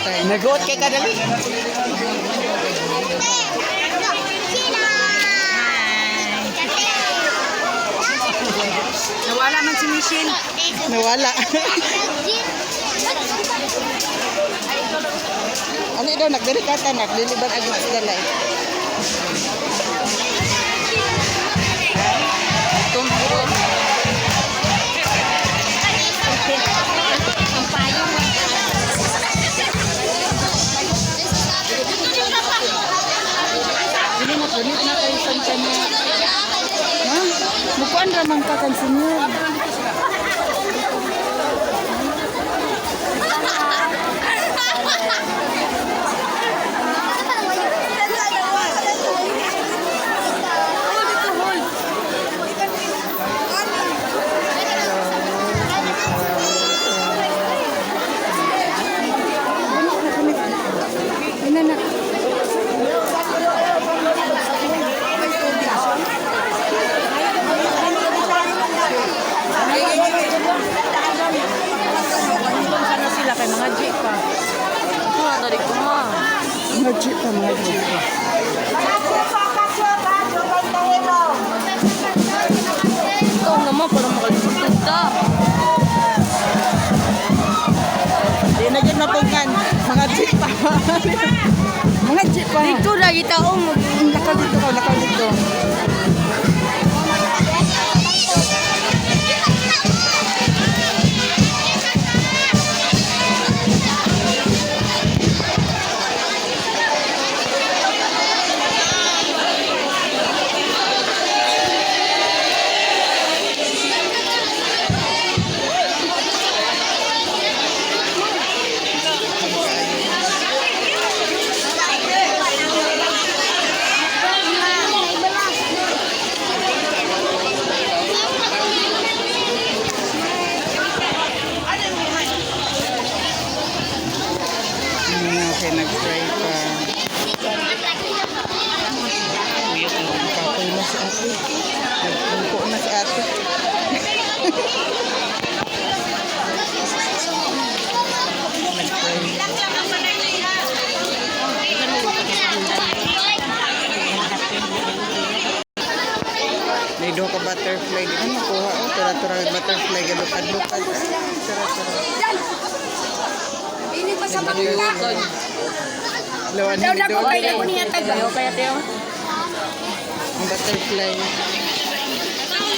Time. Naguot kay kadali. Nawala man si Michelle. Nawala. Ano daw, nagdali ka ta, naglilibag agad sa dalay. Dili na, dili na kayo sa kanya. Ha? Mukuan ramang ka kan senyor. Ina na. Sana sila kay mga G pa. Dari ko ma. Mga G pa, mga G pa. Ikaw naman para makalimutan ka. Di na yun napungan. Mga G pa. Mga G pa. Dito lagi tao mag Lakaw dito ka, lakaw dito. Okay, nag-try pa. Kapoy na si ate. Nagpungko na si ate. Nag-try. May duha ka butterfly. Di man makuha. Oh, tura-tura butterfly. Galukad-lukad. Ay, tura-tura. Ini pa sa bangka. Lawan ni doon. Ayaw kaya tayo. Ang butterfly.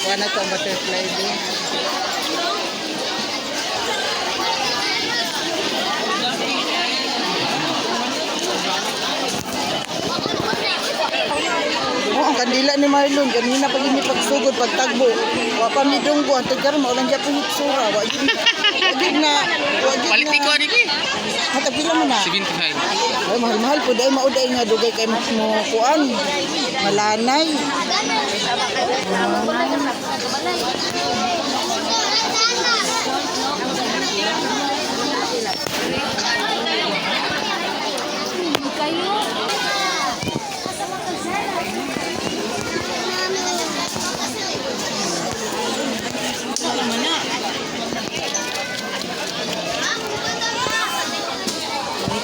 Kuha na to ang butterfly doon. Oh, ang kandila ni Marlon kanina pag ini pagsugod pagtagbo. Wa pa mi dunggo ang tagkar mao lang gyapon itsura. Wa gyud wa gyud na wa gyud Palitin ko na. ani ki. Hatag pila man na. 75. Ay, mahal-mahal po dahil mauday nga dugay kay mo kuan. Malanay.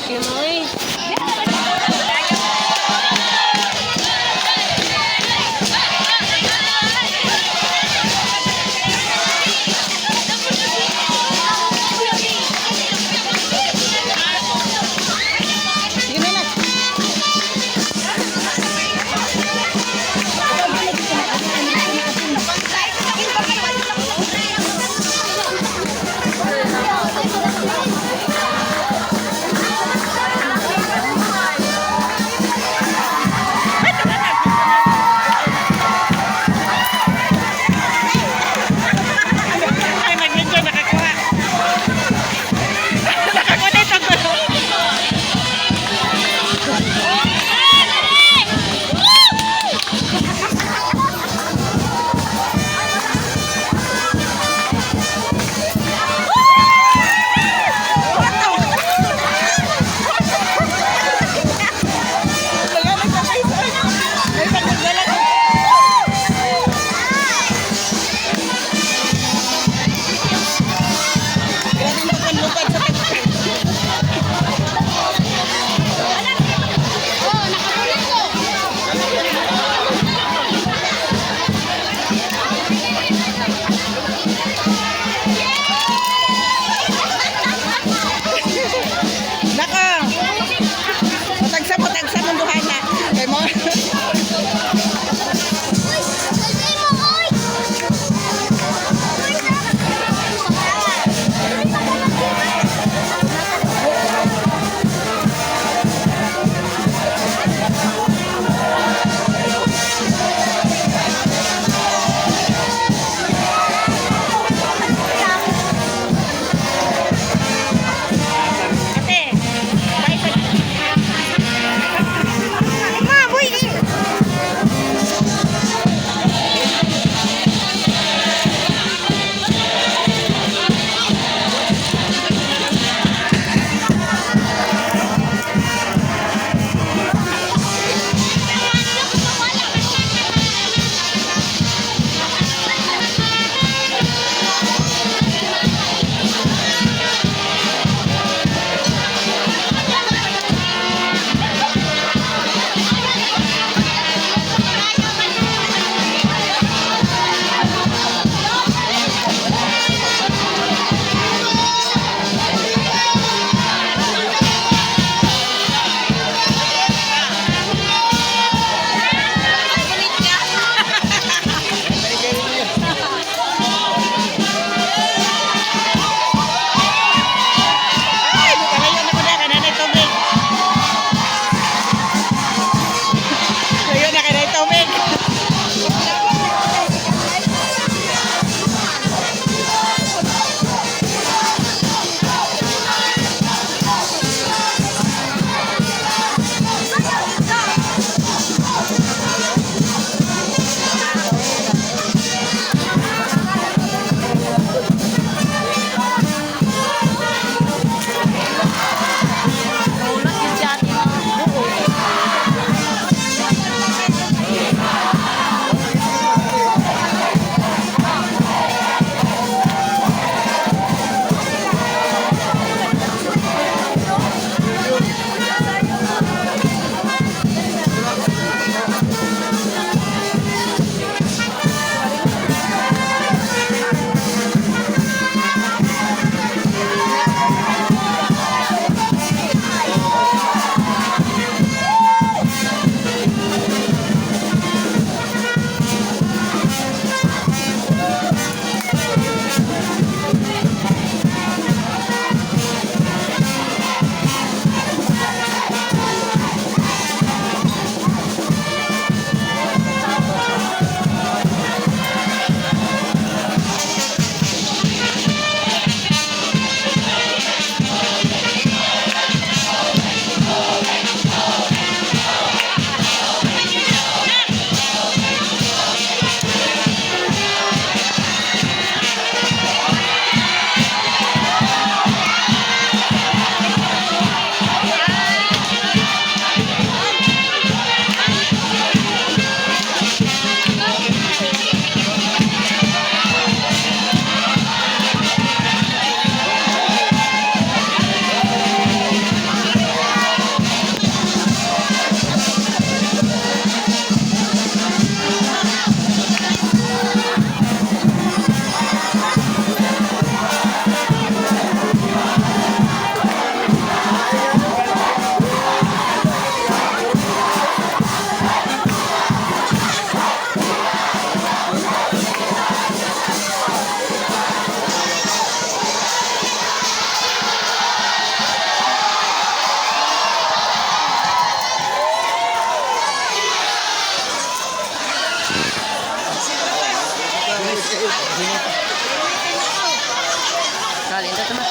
Hindi mo eh. Sige na na.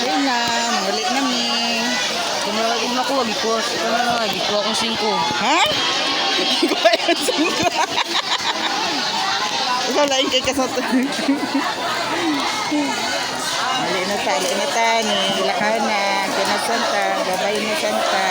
Ayun na, manguli na mi. Kung kung nakuha, gikuha. Ikaw na nga, gikuha kong 5. Ha? Kuha yung singko. Ikaw lain kay kasot. Mali na ta, ali na ta ni Ilakana, kina Santa, gabay na Santa.